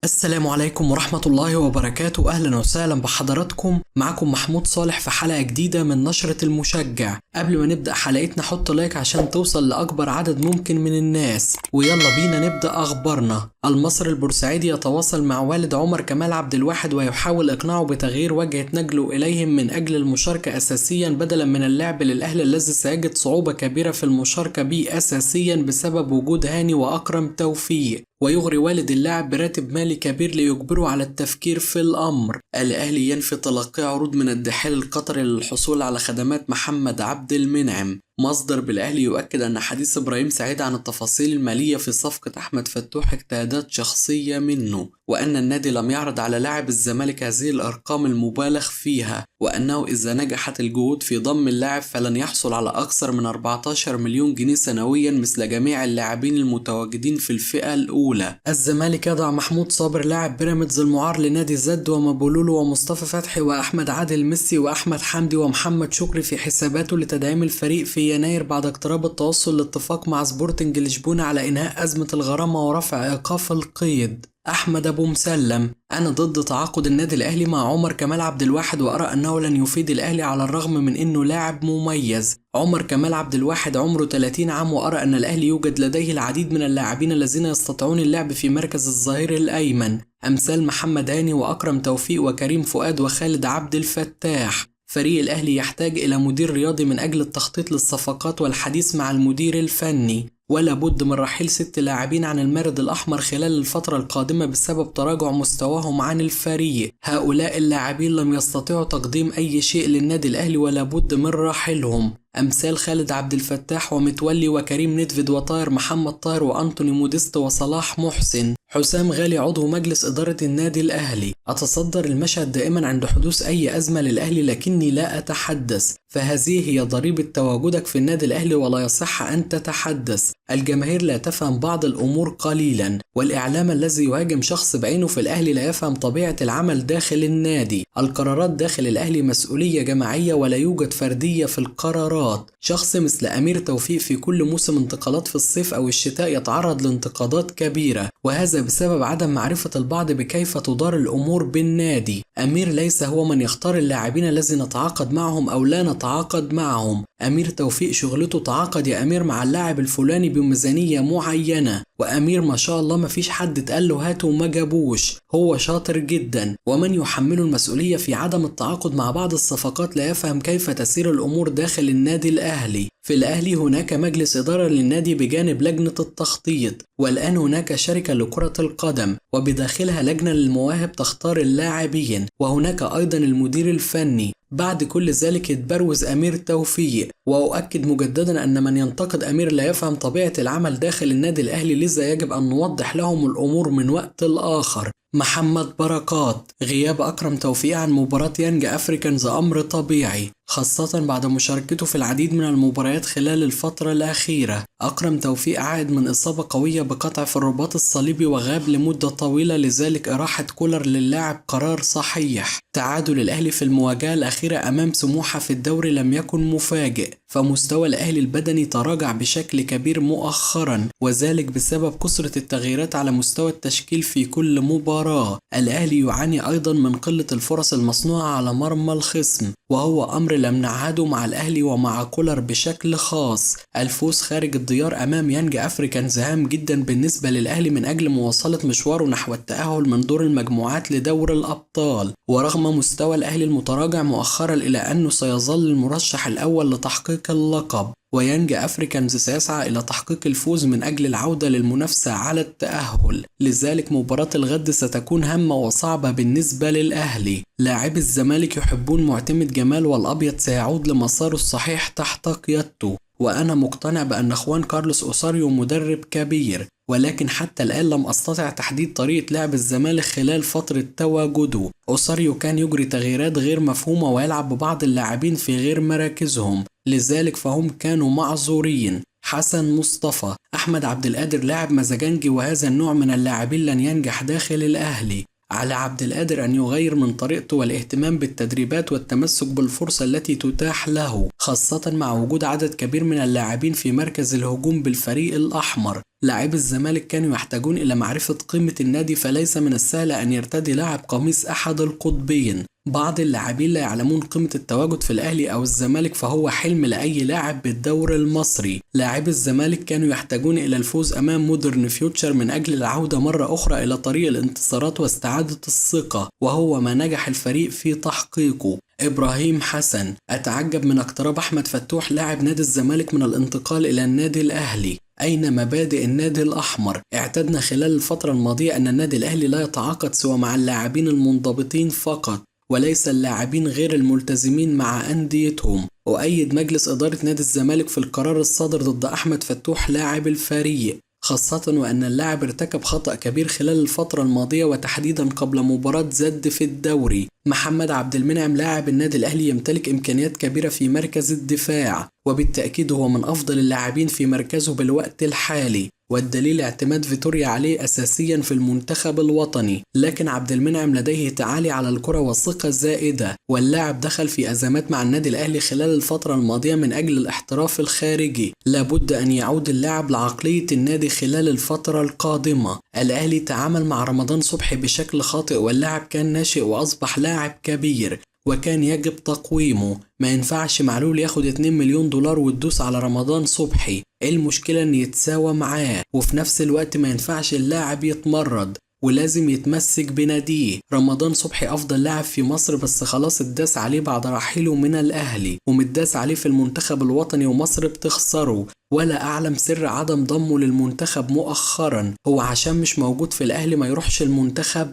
السلام عليكم ورحمة الله وبركاته. أهلا وسهلا بحضراتكم. معكم محمود صالح في حلقة جديدة من نشرة المشجع. قبل ما نبدأ حلقتنا حط لايك عشان توصل لأكبر عدد ممكن من الناس، ويلا بينا نبدأ أخبارنا. المصري البورسعيدي يتواصل مع والد عمر كمال عبد الواحد ويحاول إقناعه بتغيير وجهة نقله إليهم من أجل المشاركة أساسيا بدلا من اللعب للأهلي الذي سيجد صعوبة كبيرة في المشاركة به أساسيا بسبب وجود هاني وأكرم توفيق، ويغري والد اللاعب براتب مالي كبير ليجبره على التفكير في الأمر. الأهلي ينفي تلقي عروض من الدحيل القطري للحصول على خدمات محمد عبد المنعم. مصدر بالأهلي يؤكد أن حديث إبراهيم سعيد عن التفاصيل المالية في صفقة أحمد فتوح اجتهادات شخصية منه، وأن النادي لم يعرض على لاعب الزمالك هذه الأرقام المبالغ فيها، وأنه إذا نجحت الجهود في ضم اللاعب فلن يحصل على أكثر من 14 مليون جنيه سنويا مثل جميع اللاعبين المتواجدين في الفئة الأولى. الزمالك يضع محمود صابر لاعب بيراميدز المعار لنادي زد ومبولولو ومصطفى فتحي وأحمد عادل ميسي وأحمد حمدي ومحمد شكري في حساباته لتدعيم الفريق في يناير بعد اقتراب التوصل لاتفاق مع سبورتنج لشبونة على إنهاء أزمة الغرامة ورفع إيقاف القيد. أحمد أبو مسلم: أنا ضد تعاقد النادي الأهلي مع عمر كمال عبد الواحد وأرى أنه لن يفيد الأهلي على الرغم من أنه لاعب مميز. عمر كمال عبد الواحد عمره 30 عام، وأرى أن الأهلي يوجد لديه العديد من اللاعبين الذين يستطيعون اللعب في مركز الظهير الأيمن، أمثال محمد هاني وأكرم توفيق وكريم فؤاد وخالد عبد الفتاح. فريق الأهلي يحتاج إلى مدير رياضي من أجل التخطيط للصفقات والحديث مع المدير الفني، ولا بد من رحيل 6 لاعبين عن المارد الأحمر خلال الفترة القادمة بسبب تراجع مستواهم عن الفريق. هؤلاء اللاعبين لم يستطيعوا تقديم أي شيء للنادي الأهلي ولا بد من رحيلهم، أمثال خالد عبد الفتاح ومتولي وكريم ندفد وطاهر محمد طاهر وأنتوني موديست وصلاح محسن. حسام غالي عضو مجلس إدارة النادي الأهلي: أتصدر المشهد دائما عند حدوث أي أزمة للأهلي لكني لا أتحدث، فهذه هي ضريبة تواجدك في النادي الأهلي ولا يصح أن تتحدث. الجماهير لا تفهم بعض الأمور قليلا، والإعلام الذي يهاجم شخص بعينه في الأهلي لا يفهم طبيعة العمل داخل النادي. القرارات داخل الأهلي مسؤولية جماعية ولا يوجد فردية في القرارات. شخص مثل أمير توفيق في كل موسم انتقالات في الصيف أو الشتاء يتعرض لانتقادات كبيرة، وهذا بسبب عدم معرفة البعض بكيف تدار الأمور بالنادي. أمير ليس هو من يختار اللاعبين الذين نتعاقد معهم أو لا نتعاقد معهم. أمير توفيق شغلته تعاقد يا أمير مع اللاعب الفلاني بميزانية معينة، وأمير ما شاء الله ما فيش حد اتقال له هاته وما جابوش، هو شاطر جدا. ومن يحمل المسؤولية في عدم التعاقد مع بعض الصفقات لا يفهم كيف تسير الأمور داخل النادي الأهلي. في الأهلي هناك مجلس إدارة للنادي بجانب لجنة التخطيط، والآن هناك شركة لكرة القدم وبداخلها لجنة للمواهب تختار اللاعبين، وهناك أيضا المدير الفني. بعد كل ذلك يتبروز أمير توفيق، وأؤكد مجددا أن من ينتقد أمير لا يفهم طبيعة العمل داخل النادي الأهلي، لذا يجب أن نوضح لهم الأمور من وقت لآخر. محمد بركات: غياب أكرم توفيق عن مباراة يانج أفريكانز أمر طبيعي، خاصة بعد مشاركته في العديد من المباريات خلال الفترة الأخيرة. أكرم توفيق عائد من إصابة قوية بقطع في الرباط الصليبي وغاب لمدة طويلة، لذلك إراحة كولر للاعب قرار صحيح. تعادل الأهلي في المواجهة الأخيرة أمام سموحة في الدوري لم يكن مفاجئ، فمستوى الأهلي البدني تراجع بشكل كبير مؤخرا، وذلك بسبب كثرة التغييرات على مستوى التشكيل في كل مباراة. الأهلي يعاني أيضا من قلة الفرص المصنوعة على مرمى الخصم، وهو أمر لم نعهده مع الأهلي ومع كولر بشكل خاص. الفوز خارج الديار أمام يانج أفريكانز هام جدا بالنسبة للأهلي من أجل مواصلة مشواره نحو التأهل من دور المجموعات لدور الأبطال، ورغم مستوى الأهلي المتراجع مؤخرا إلى أنه سيظل المرشح الأول لتحقيق اللقب، ويانج أفريكانز سيسعى إلى تحقيق الفوز من أجل العودة للمنافسة على التأهل. لذلك مباراة الغد ستكون هامة وصعبة بالنسبة للأهلي. لاعبي الزمالك يحبون معتمد جمال، والأبيض سيعود لمساره الصحيح تحت قيادته، وأنا مقتنع بأن خوان كارلوس أوساريو مدرب كبير، ولكن حتى الآن لم أستطع تحديد طريقة لعب الزمالك خلال فترة تواجده. أوساريو كان يجري تغييرات غير مفهومة ويلعب ببعض اللاعبين في غير مراكزهم، لذلك فهم كانوا معذورين. حسن مصطفى: أحمد عبد القادر لاعب مزاجنجي، وهذا النوع من اللاعبين لن ينجح داخل الأهلي. على عبد القادر أن يغير من طريقته والاهتمام بالتدريبات والتمسك بالفرصة التي تتاح له، خاصة مع وجود عدد كبير من اللاعبين في مركز الهجوم بالفريق الأحمر. لاعبي الزمالك كانوا يحتاجون إلى معرفة قيمة النادي، فليس من السهل أن يرتدي لاعب قميص أحد القطبين. بعض اللاعبين لا يعلمون قيمة التواجد في الأهلي أو الزمالك، فهو حلم لأي لاعب بالدوري المصري. لاعبي الزمالك كانوا يحتاجون إلى الفوز أمام مودرن فيوتشر من أجل العودة مرة أخرى إلى طريق الانتصارات واستعادة الثقة، وهو ما نجح الفريق في تحقيقه. إبراهيم حسن: أتعجب من اقتراب أحمد فتوح لاعب نادي الزمالك من الانتقال إلى النادي الأهلي. أين مبادئ النادي الأحمر؟ اعتدنا خلال الفترة الماضية أن النادي الأهلي لا يتعاقد سوى مع اللاعبين المنضبطين فقط، وليس اللاعبين غير الملتزمين مع أنديتهم. أؤيد مجلس إدارة نادي الزمالك في القرار الصادر ضد أحمد فتوح لاعب الفريق، خاصة وأن اللاعب ارتكب خطأ كبير خلال الفترة الماضية وتحديدا قبل مباراة زد في الدوري. محمد عبد المنعم لاعب النادي الأهلي يمتلك إمكانيات كبيرة في مركز الدفاع، وبالتأكيد هو من أفضل اللاعبين في مركزه بالوقت الحالي، والدليل اعتماد فيتوريا عليه أساسيا في المنتخب الوطني. لكن عبد المنعم لديه تعالي على الكرة وثقة زائدة، واللاعب دخل في أزمات مع النادي الأهلي خلال الفترة الماضية من أجل الاحتراف الخارجي. لابد أن يعود اللاعب لعقلية النادي خلال الفترة القادمة. الأهلي تعامل مع رمضان صبحي بشكل خاطئ، واللاعب كان ناشئ وأصبح لاعب كبير وكان يجب تقويمه. ما ينفعش معلول ياخد 2 مليون دولار وتدوس على رمضان صبحي. ايه المشكلة ان يتساوى معاه؟ وفي نفس الوقت ما ينفعش اللاعب يتمرد ولازم يتمسك بناديه. رمضان صبحي افضل لاعب في مصر، بس خلاص اتداس عليه بعد رحيله من الاهلي، ومتداس عليه في المنتخب الوطني ومصر بتخسره. ولا اعلم سر عدم ضمه للمنتخب مؤخرا، هو عشان مش موجود في الاهلي ما يروحش المنتخب؟